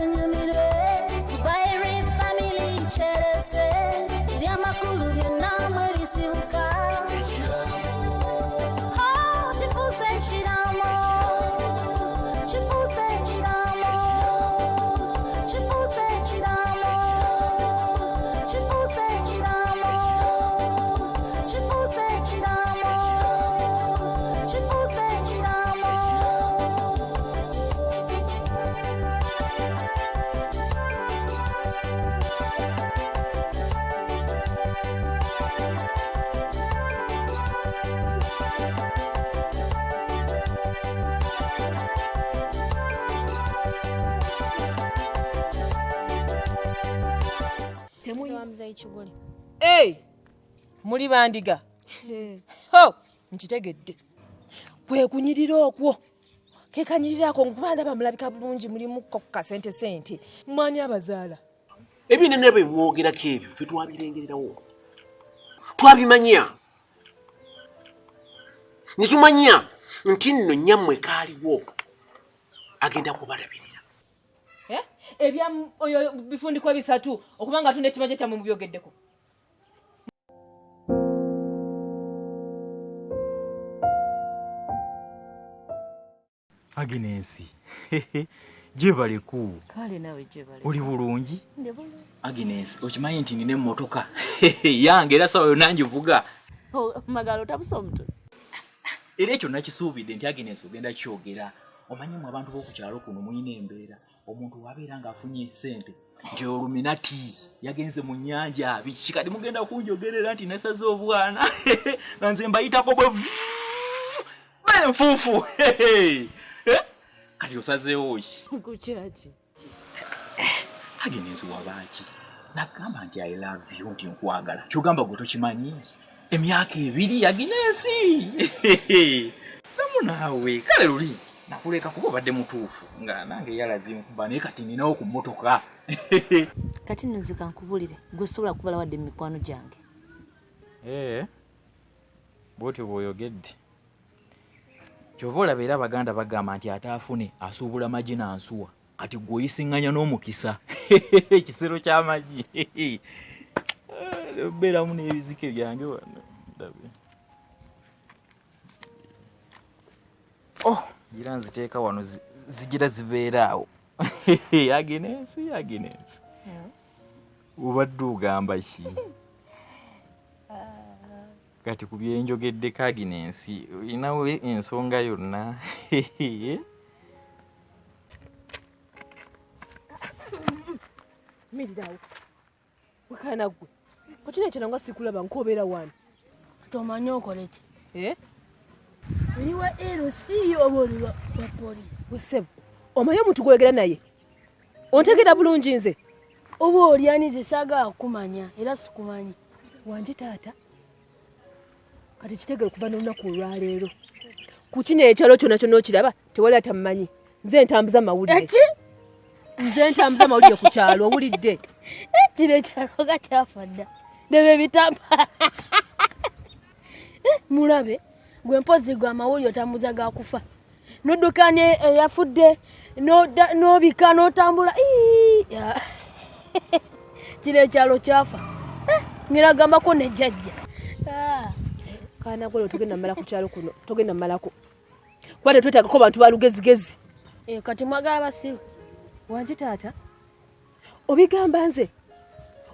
Tunyumirwe. Zubairi family kyerese, ebyamakulu byonna mwe bisibuka. Oh, kifuuse ekiraamo, kifuuse ekiraamo, kifuuse ekiraamo, kifuuse ekiraamo, kifuuse ekiraamo, kifuuse ekiraamo. Muzeyi Kiguli. Hey, muli bandiga. Ho, nkitegedde. Kwe kunyirira okwo. Ke kanyirira ako nkuba ndaba mulabika bulungi mulimu ko kasente sente. Mwani abazaala. Ebinene bye mwogerako ebyo ffe twabirengererawo, twabimanya ne tumanya nti nno nnyammwe kaaliwo agenda kubalabirira. Eh? Ebya oyo bifundikwa bisatu okubanga tunda ekibanja kyammwe mubyogeddeko. Agnes, gyebaleku. Kale nawe gyebale. Oli bulungi? Agnes, okimanyi nti nina emmotoka yange era sawa yonna ngivuga. Magalo otabusa omutwe. Era ekyo nakisuubidde nti Agnes ogenda kyogera. Omanyi mu abantu b'oku kyalo kuno mulina embeera. Omuntu wabeera ng'afunye ssente nti oluminati yagenze mu nnyanja biki kati mugenda kunjogerera nti nasaze obwana nga nze mbayitako bwe benfuufu. Kati osazeewo ki? Ku kyaki? Agnes wabaaki? Nagamba nti I love you, nti nkwagala. Kyogamba gwe tokimanyi? Emyaka 2 Agnes. Namu naawe kale luli nakuleka kuba obadde mutuufu nga nange yalazi nkuba naye kati ninawo ku mmotoka. Kati nno nze kankubuulire, gwe sobola kubala wadde mu mikwano gyange. Bw'otyo bw'oyogedde. Ky'ova olaba era Abaganda bagamba nti ataafune asuubula magi na nsuwa. Kati gwe oyisiŋŋanya n'omukisa. Ekisero ky'amagi. Beeramu n'ebizike byange wano. Ndabe. Oh, ngira nziteeka wano zigira zibeera awo. Agnes, Agnes. Obadde ogamba ki? Kati ku byenjogeddeko Agnes, olinawo ensonga yonna? Mirirawo. Wekana ggwe. Okina ekyana nga sikulaba nkobeera wano. Tomanyi okole ki? Eh? Oli wa LC oba oli wa poliisi? Wesebo, omanyi omuntu gw'oyogera naye? Ontegeera bulungi nze? Oba oli ani nze saagala kukumanya era sikumanyi. Wangi taata. Kati kitegeere okuva n'olunaku olwaleero. Ku kino ekyalo kyonna kyonna okiraba tewali atammanyi. Nze ntambuza mawulire. Eki? Nze ntambuza mawulire ku kyalo owulidde. Kino ekyalo nga kyafa dda. Ndaba ebitambala. Mulabe gwe mpozi gwe amawulire otambuza ga kufa. Nodduka ne eyafudde n'obika n'otambula. Kino ekyalo kyafa. Ngera gambako ne jjajja. Kaana gwe togenda mmala ku kyalo kuno, togenda mmalako. Kuba tetwetaagako bantu ba lugezigezi. Kati mwagala basiru. Wangi taata, obigamba nze?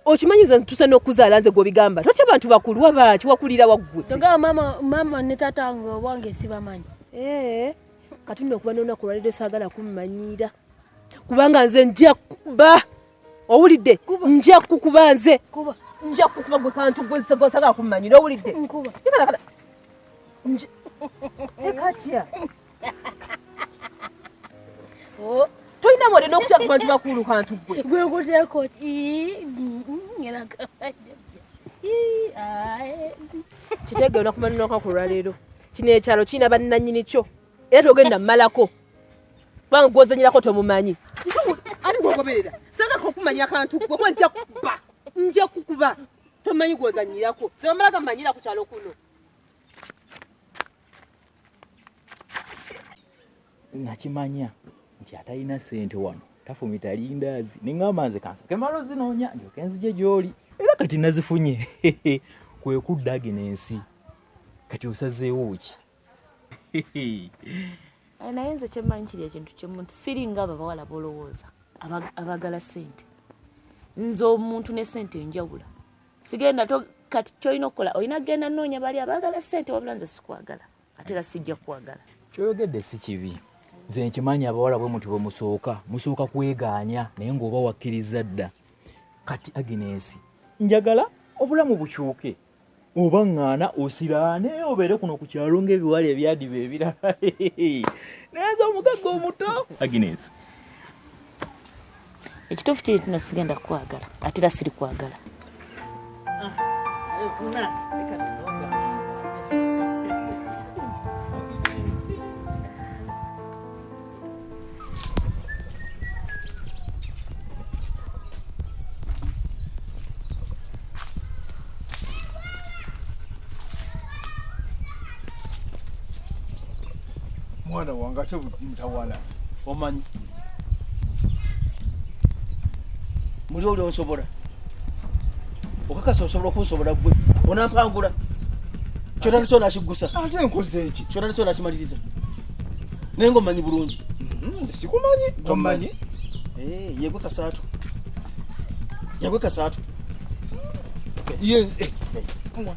Okimanyi nze ntuuse n'okuzaala nze gw'obigamba. Totya bantu bakulu wabaaki wakulira waggwe. Togamba mama ne taata wange obwange sibamanyi. Kati nno okuba n'olunaku olwaleero saagala kummanyiira. Kubanga nze nja kukuba. Owulidde? Nja kukuba nze. Kuba. Nja kukuba gwe kantu gwe saagala kummanyiira owulidde? Nkuba. Tekatya. Oh. Tolina wadde n'okutya ku bantu bakulu kantu gwe. Gwe nkuteeko ki? Ngera gamba jjajja. Kitegeera olunaku lwa lunaku olwaleero. Kino ekyalo kirina bannannyini kyo. Era togenda mmalako. Kubanga gw'ozannyirako tomumanyi. Ani gw'ogoberera? Saagala okumanya kantu gwe kuba nja kukuba. Nja kukuba. Tomanyi gw'ozannyirako. Nze bamala gammanyira ku kyalo kuno. Nakimanya nti atalina ssente wano Tafumita lindaazi. Ne ŋŋamba nze kansooke mmale ozinoonya ndyoke nzije gy'oli. Era kati nazifunye. Kwe kudda Aginesi. Kati osazeewo ki? Naye nze kyemmanyi kiri ekintu kimu nti siri nga abo abawala b'olowooza abaagala ssente. Nze omuntu ne ssente njawula. Sigenda to kati ky'olina okukola olina kugenda nnoonya bali abaagala ssente wabula nze sikwagala ate era sijja kukwagala. Ky'oyogedde si kibi. Nze nkimanyi abawala bwe mutyo bwe musooka, musooka kwegaanya naye ng'oba wakkirizza dda. Kati Aginesi, njagala obulamu bukyuke. Oba ŋŋaana osiraane obeere kuno ku kyalo ng'ebiwala ebyadiba ebirala. Naye nze omugagga omuto. Agnes. Ekituufu kiri nti no sigenda kukwagala ate era sirikwagala. Mwana wange ate mutawaana omanyi muli oli onsobola okakasa osobola okunsobola gwe onampangula kyotandise onakiggusa ate nkoze eki kyotandise onakimaliriza naye nga omanyi bulungi. Nze sikumanyi tomanyi. Yegwe kasaatu yegwe kasaatu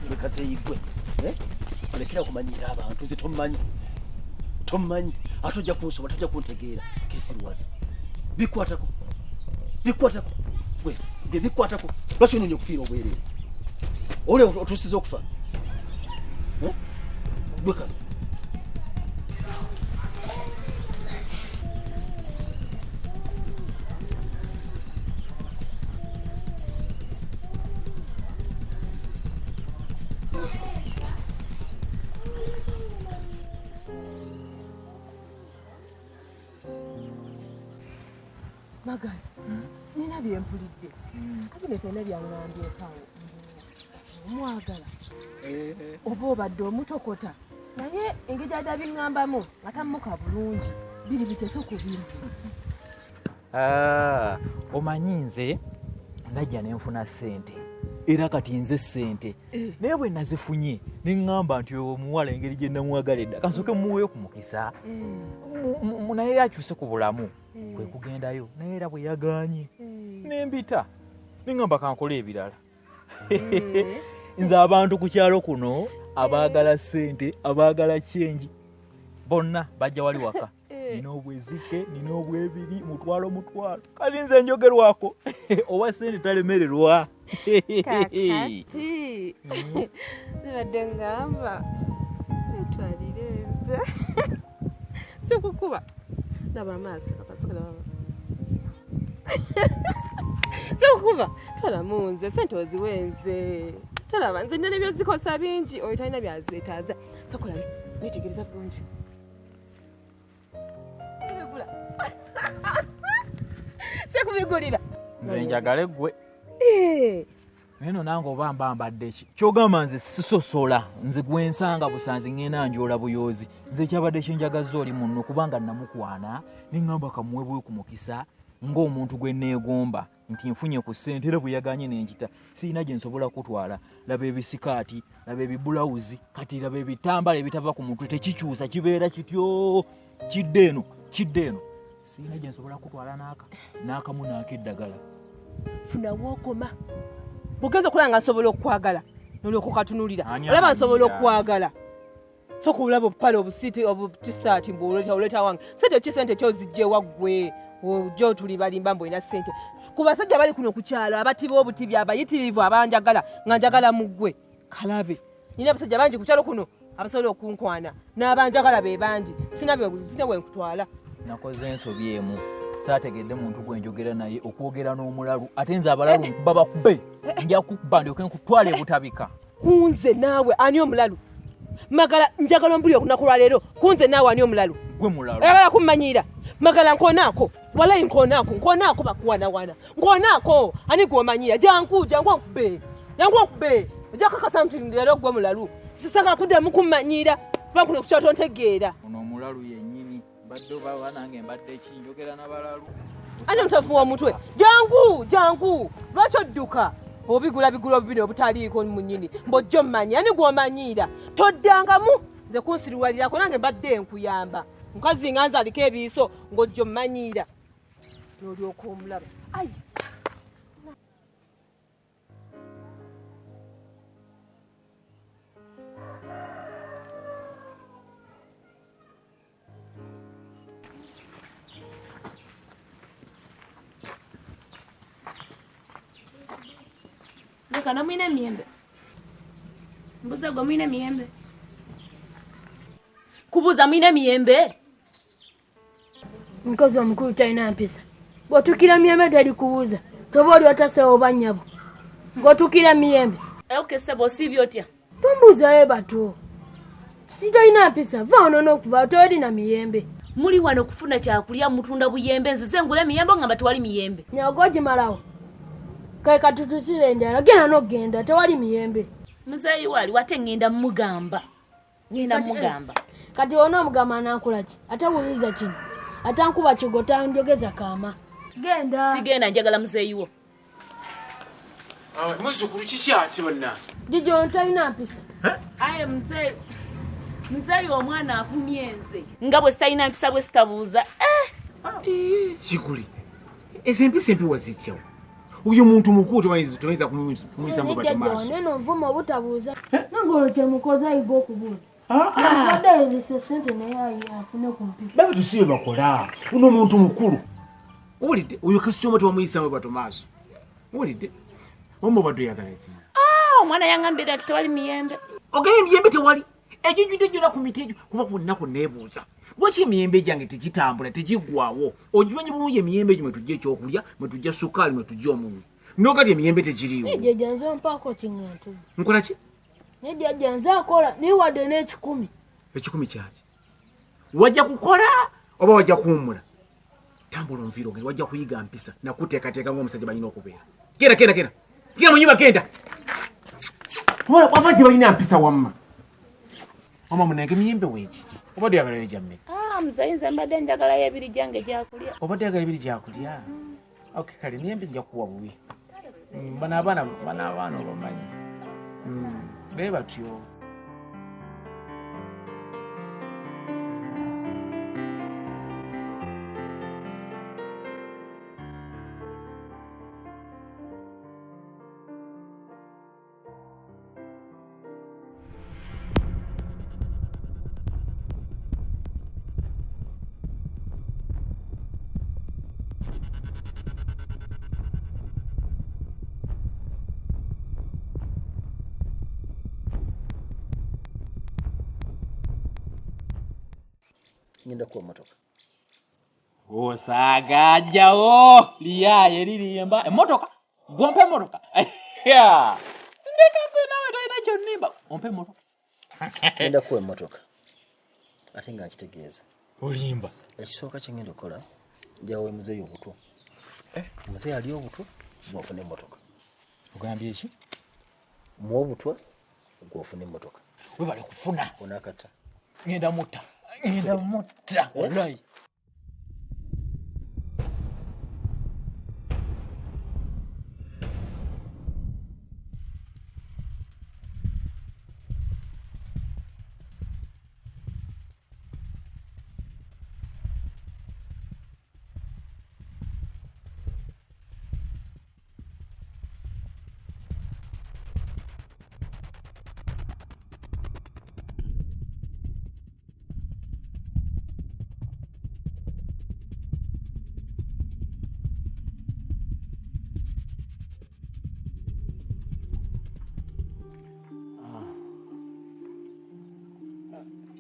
gwe kazeeyigwe olekera okumanyira abantu nze tomanyi tomanyi ate ojja kunsobola tojja kuntegeera kesiruwaza bikwatako bikwatako gwe gwe bikwatako lwaki onoonya okufiira obwereere oli otuusiza okufa gwe kano Magala, nina bye mpulidde. Agnes alina by'aŋŋambyeko awo. Omwagala. Oba obadde omutokota. Naye engeri gy'adde abiŋŋambamu nga tammuka bulungi. Biri bitese okubimpa. Omanyi nze najja ne nfuna ssente. Era kati nze ssente. Naye bwe nazifunye ne ŋŋamba nti oyo omuwala engeri gye namwagala edda kansooke mmuweeyo ku mukisa. Naye akyuse ku bulamu. Kwe kugendayo naye era bwe yagaanye ne mbita ne ŋŋamba kankole ebirala. Nze abantu ku kyalo kuno abaagala ssente abaagala kyenji bonna bajja wali waka. Nina obwezike nina obwebiri mutwalo mutwalo kati nze njogerwako owa ssente talemererwa. Kakati zibadde ŋŋamba etwalire nze sikukuba laba amaazi sikukuba twalamu nze sente oziwe nze tolaba nze nina nebyozikosa bingi oyo talina byazeetaaza sokola netegereza bulungi sekubigulira nze njagale ggwe naye no nange oba mba mbadde ki kyogamba nze sisosola nze gwe nsanga busanzi ŋŋenda njoola buyoozi nze ekyabadde kinjagazza oli munno kubanga namukwana ne ŋŋamba kamuweebweyo ku mukisa ng'omuntu gwe neegomba nti nfunye ku ssente era bwe yagaanye ne nkita sirina gye nsobola kutwala laba ebisikaati laba ebibulawuzi kati laba ebitambala ebitava ku mutwe tekikyusa kibeera kityo kidde eno kidde eno sirina gye nsobola kutwala n'aka n'akamu n'ak'eddagala. Funa wookoma bw'ogenza okulaba nga nsobola okukwagala nolyoka okatunulira olaba nsobola okukwagala soka olaba obupale obusiiti obutisaati mbu oleeta wange sente ki sente kyozijja ewa ggwe ojja otulibalimba mbu olina ssente ku basajja bali kuno ku kyalo abatiba obutibi abayitirivu abanjagala nga njagala mu ggwe kalabe nina abasajja bangi ku kyalo kuno abasobola okunkwana n'abanjagala be bangi sina bwe nkutwala. Nakoze ensobi emu saategedde muntu gwe njogera naye okwogera n'omulalu ate nze abalalu babakube nja kukuba ndyoke nkutwala ebutabika. Kunze naawe ani omulalu? Magala njagala ombuli olunaku lwa leero kunze naawe ani omulalu? Gwe mulalu. Oyagala kummanyiira Magala nkonaako walayi nkonaako nkonaako bakuwanawana nkonaako ani gw'omanyiira jangu jangu onkube jangu onkube ojja kakasa nti leero gwe mulalu sisagala kuddamu kummanyiira kuba kuno kukyalo tontegeera. Ono omulalu yennyini mbadde oba nange mbadde ki njogera n'abalalu. Ani mutafuwa mutwe? Jangu, jangu. Lwaki odduka? Obigula bigula bino obutaliiko munnyini. Mbojjo mmanyi, ani gw'omanyiira? Toddangamu. Nze kunsiriwalirako nange mbadde nkuyamba. Mukazi nga nze aliko ebiiso ng'ojjo mmanyiira. N'olyoka omulaba. Ayi. Leka namwina emiyembe. Mbuza gwe mwina emiyembe. Kubuza mwina emiyembe. Mukazi omukulu talina mpisa. Bw'otuukira miyembe teri kubuuza. Toba oli otasewo oba nnyabo. Ng'otuukira miyembe. Okay, ssebo osiibye otya? Tombuuzayo bato. Kiki tolina mpisa? Va wano n'okuva toli na miyembe. Muli wano kufuna kyakulya mutunda buyembe nzize ngule emiyembe ngamba tewali miyembe. Nyago ogimalawo. Kale katutusire endala genda n'okugenda tewali miyembe. Muzeeyi waali wate ŋŋenda mugamba. Ŋŋenda mugamba. Kati onoomugamba anaakola ki? Ate wuliriza kino. Atankuba kigo tanjogeza kaama. Genda. Sigenda njagala muzeeyi wo. Muzzukulu kiki ate bannange? Jjajja ono talina mpisa. Aye muzeeyi. Muzeeyi omwana avumye nze. Nga bwe sitalina mpisa bwe sitabuuza. Kiguli. Ezo empisa empi wazijjawo. Oyo muntu mukulu toyinza kumuyisa mu Jjajja maaso. wanene onvuma obutabuuza. Nange olwo kyemukoze ayiga okubuuza. Abadde ayozesa ssente naye afune ku mpisa. Babe tusibe bakola. Uno muntu mukulu. Owulidde oyo kasitoma tewamuyisa mu bato maaso. Owulidde omwo badde oyagala ki? Omwana yangambira nti tewali miyembe. Ogenda emiyembe tewali. Ekijjudde gyonna ku miti egyo kuba ku nnaku neebuuza. Lwaki emiyembe gyange tegitambula tegiggwawo? Ogimanyi bulungi emiyembe egyo mwe tujja ekyokulya, mwe tujja sukaali, mwe tujja omunyu. N'ogati emiyembe tegiriiwo. Naye jjajja nze ompaako kiŋŋantu. Nkola ki? Naye jjajja nze akola naye wadde n'ekikumi. Ekikumi kyaki? Wajja kukola oba wajja kuwummula? Tambula onviire ogende wajja kuyiga mpisa nakuteekateeka ng'omusajja balina okubeera. Genda genda genda. Genda mu nnyumba genda. Waba tebalina mpisa wamma. Mama munange emiyembe weekiki? Obadde oyagalayo gya mmeka? Muzeeyi nze mbadde njagalayo ebiri gyange gyakulya. Obadde oyagala ebiri gyakulya? Okay, kale emiyembe nja kuwa buwi. Bano abaana obamanyi. Be batyo. Ngenda kuwa mmotoka. Osagajjawo liyaye lirimba emmotoka gwompa emmotoka. Ndeka gwe naawe tolina kyonnimba ompa emmotoka. Ngenda kuwa emmotoka ate nga nkitegeeza. Olimba. Ekisooka kye ngenda okukola njawe muzeeyi obutwa. Muzeeyi ali obutwa gw'ofuna emmotoka. Ogambye ki? Muwe obutwa gw'ofuna emmotoka. Webale kufuna. Onaakata. Ngenda mutta. Ngenda mutta. Wallahi.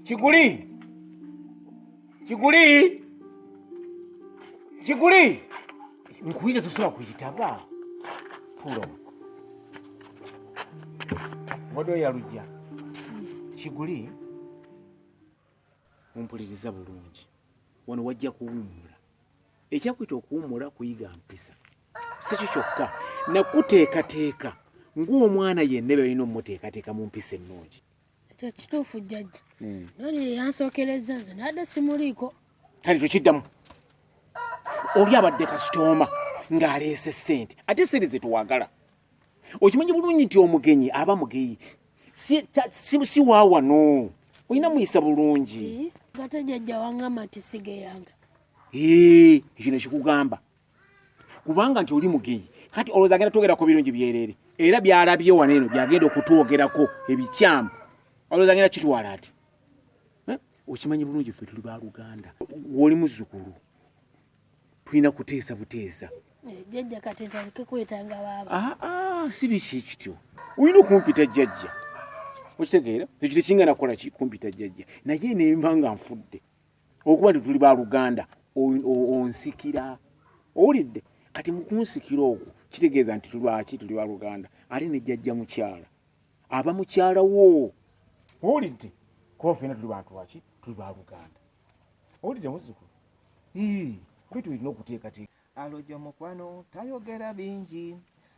Kiguli! Kiguli! Kiguli! Nkuyita tosobola kuyitaba. Tuula. Obadde oyalujja. Kiguli, ompuliriza bulungi. Wano wajja kuwummula. Ekyakuyita okuwummula kuyiga mpisa. Si kyo kyokka, nakuteekateeka ng'omwana yenna balina omuteekateeka mu mpisa ennungi. Ekyo kituufu jjajja. Noli yansookerezza nze nadde simuliiko. Kale tokiddamu. Oli abadde kasitooma ng'aleese ssente, ate ssente ze tuwagala. Okimanyi bulungi nti omugenyi aba mugeyi, si wa wano, olina muyisa bulungi. Ate jjajja waŋŋamba nti sigeyanga. Ekyo nekikugamba kubanga nti oli mugeyi. Kati olowooza agenda twogerako birungi byereere, era byalabye wano eno byagenda okutwogerako ebikyamu, olowooza agenda kitwala ati? Okimanyi bulungi ffe tuli baluganda, w'oli muzzukulu, tulina kuteesa buteesa. Jjajja kati ntandike kwetanga baaba. Aa, si biki kityo, olina okumpita jjajja, okitegeera? Ekyo tekingana kukola ki kumpita jjajja, naye nemba nga nfudde okuba nti tuli baluganda, onsikira, owulidde? Kati mu kunsikira okwo kitegeeza nti tulwaki tuli baluganda, ate ne jjajja mukyala aba mukyala wo, owulidde? Kuba ffenna tuli bantu baki, tuli baluganda, owulidde muzzukulu? Kwe tulina okuteekateeka. Alojo mukwano tayogera bingi,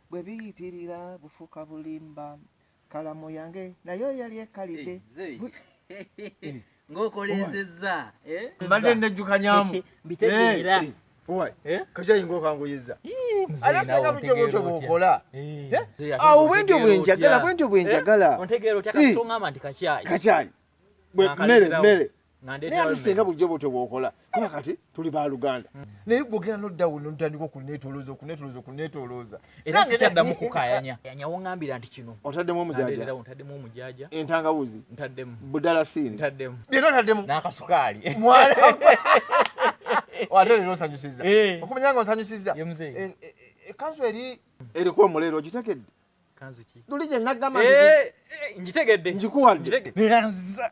bwe biyitirira bufuka bulimba. Kalamu yange nayo yali ekalidde. Ng'okoleezezza. Mbadde nejjukanyamu. Mbitegeera. Kakyayi ng'okanguyizza. Ate singa bujja bwotyo bw'okola. Awo bwentyo bwe njagala, bwentyo bwe njagala. Ontegeera otya kasita oŋŋamba nti kakyayi? Kakyayi. Mmere, mmere. Naye ate singa bulijjo bwotyo bw'okola, kuba kati tuli baluganda. Naye gwogera n'oddawo n'otandika okuneetoolooza, okuneetoolooza, okuneetoolooza. Era sikyaddamu kukaayanya. Woŋŋambira nti kino. Otaddemu omujaaja? Ntaddemu omujaaja. Entangawuzi? Ntaddemu. Budalasiini? Ntaddemu. Byonna otaddemu? N'akasukaali. Mwana ate leero osanyusizza. Okumanya nga osanyusizza. Ekkanzu eri eriko omuleero ogitegedde? Kanzu ki? Luli gye nagamba ngitegedde. Ngikuwadde.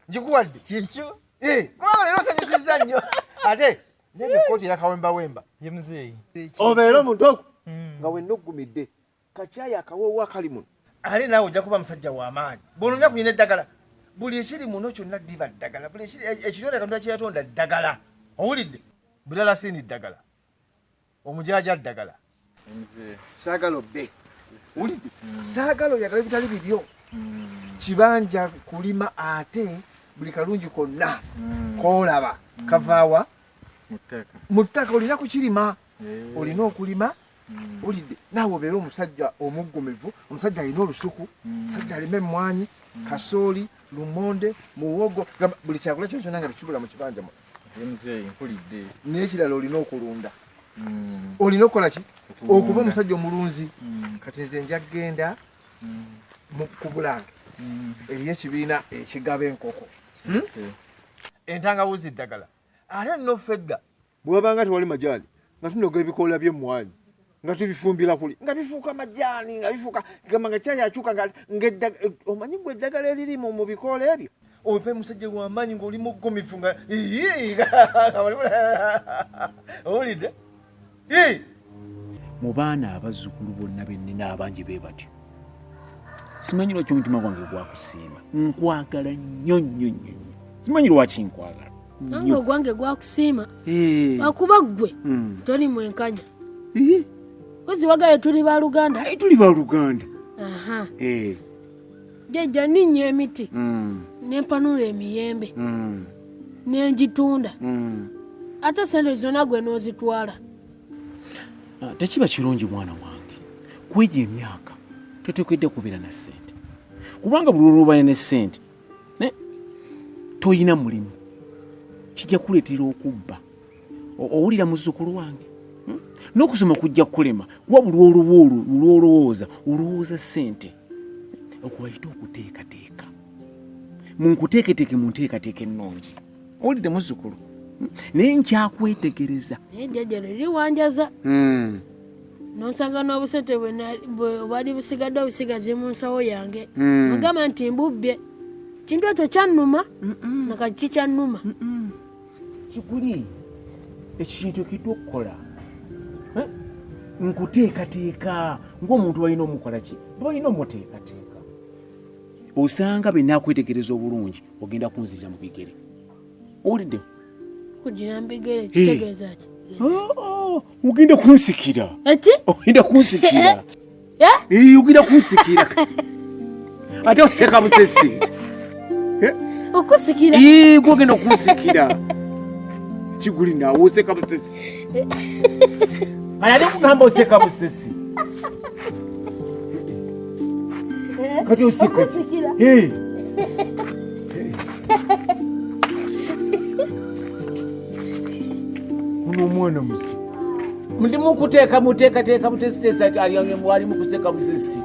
Ngikuwadde. Kikyo? Kubanga leero osanyusizza nnyo. Ate nene ekkooti eya kawembawemba. Ye muzeeyi. Obeere omuntu ogwo nga wenna oggumidde. Kakyayi akawoowo akali muno. Ate naawe ojja kuba musajja w'amaanyi. Bw'onoonya kunyina eddagala, buli ekiri muno kyonna ddiba ddagala. Buli ekitonde Katonda kye yatonda ddagala. Owulidde? Budalasini ddagala. Omujaaja ddagala. Saagala obbe. Owulidde? Saagala oyagala ebitali bibyo. Kibanja kulima ate buli kalungi konna koolaba kavaawa mu ttaka, olina kukirima, olina okulima. Owulidde? Naawe obeere omusajja omuggumivu, omusajja alina olusuku, omusajja alima emmwanyi, kasooli, lumonde, muwogo, buli kyakulya kyonna kyonna nga tekibula mu kibanja muno. N'ekirala olina okulunda. Olina okukola ki? Okuba omusajja omulunzi. Kati nze nja kugenda ku Bulange eriyo ekibiina ekigaba enkoko. Entangawuzi ddagala. Ate nno ffe edda bwe wabanga tewali majaani nga tunoga ebikoola by'emmwanyi nga tubifumbira kuli nga bifuuka majaani, nga bifuuka gamba nga kyayi akyuka nga omanyi gwe eddagala eriri mu bikoola ebyo. Ope musajja w'amaanyi ng'oli muggumivu nga owulidde? Mu baana abazzukulu bonna be nnina abangi be batyo. Simanyi lwaki omutima gwange gwakusiima. Nkwagala nnyo nnyo nnyo nnyo. Simanyi lwaki nkwagala. Nange ogwange gwakusiima. Akuba ggwe toli mwenkanya. Kozi wagaye tuli baluganda. Tuli baluganda. Jjajja nninnya emiti. Ne mpanula emiyembe. Ne ngitunda. Ate ssente zonna gwe n'ozitwala. Tekiba kirungi mwana wange kwegya emyaka toteekeddwa kubeera na ssente, kubanga buli lw'oba ne ssente toyina mulimu, kijja kukuleetera okubba. Owulira muzzukulu wange? N'okusoma kujja kukulema, kuba buli lw'olowooza olowooza ssente. Okubayita okuteekateeka, munkuteeketeeke mu nteekateeka ennungi. Owulidde muzzukulu? Naye nkyakwetegereza. Naye jjajja luli wanjaza. Nonsanga n'obusente bwali busigadde obusigazi mu nsawo yange. Ogamba nti mbubbye. Kintu ekyo kyannuma, nakati kikyannuma. Kiguli ekintu ekiddwa okukola. Nkuteekateeka ng'omuntu balina omukola ki? Balina omuteekateeka. Osanga bwe nnaakwetegereza obulungi ogenda kunzirira mu bigere. Owulidde? Kugira mu bigere kitegeeza ki? Ogenda kunsikira. Eki? Ogenda kunsikira. Ogenda kunsikira. Ate oseka butesi. Okusikira? Gwe ogenda kunsikira. Kiguli naawe oseka butesi. Kati ate kugamba oseka busesi. Kati oseka ki? Okusikira. Eh. Ono omwana muzibu. Ndi mukuteeka muteekateeka buteesiteesi ati ali ali mukuseka busesi.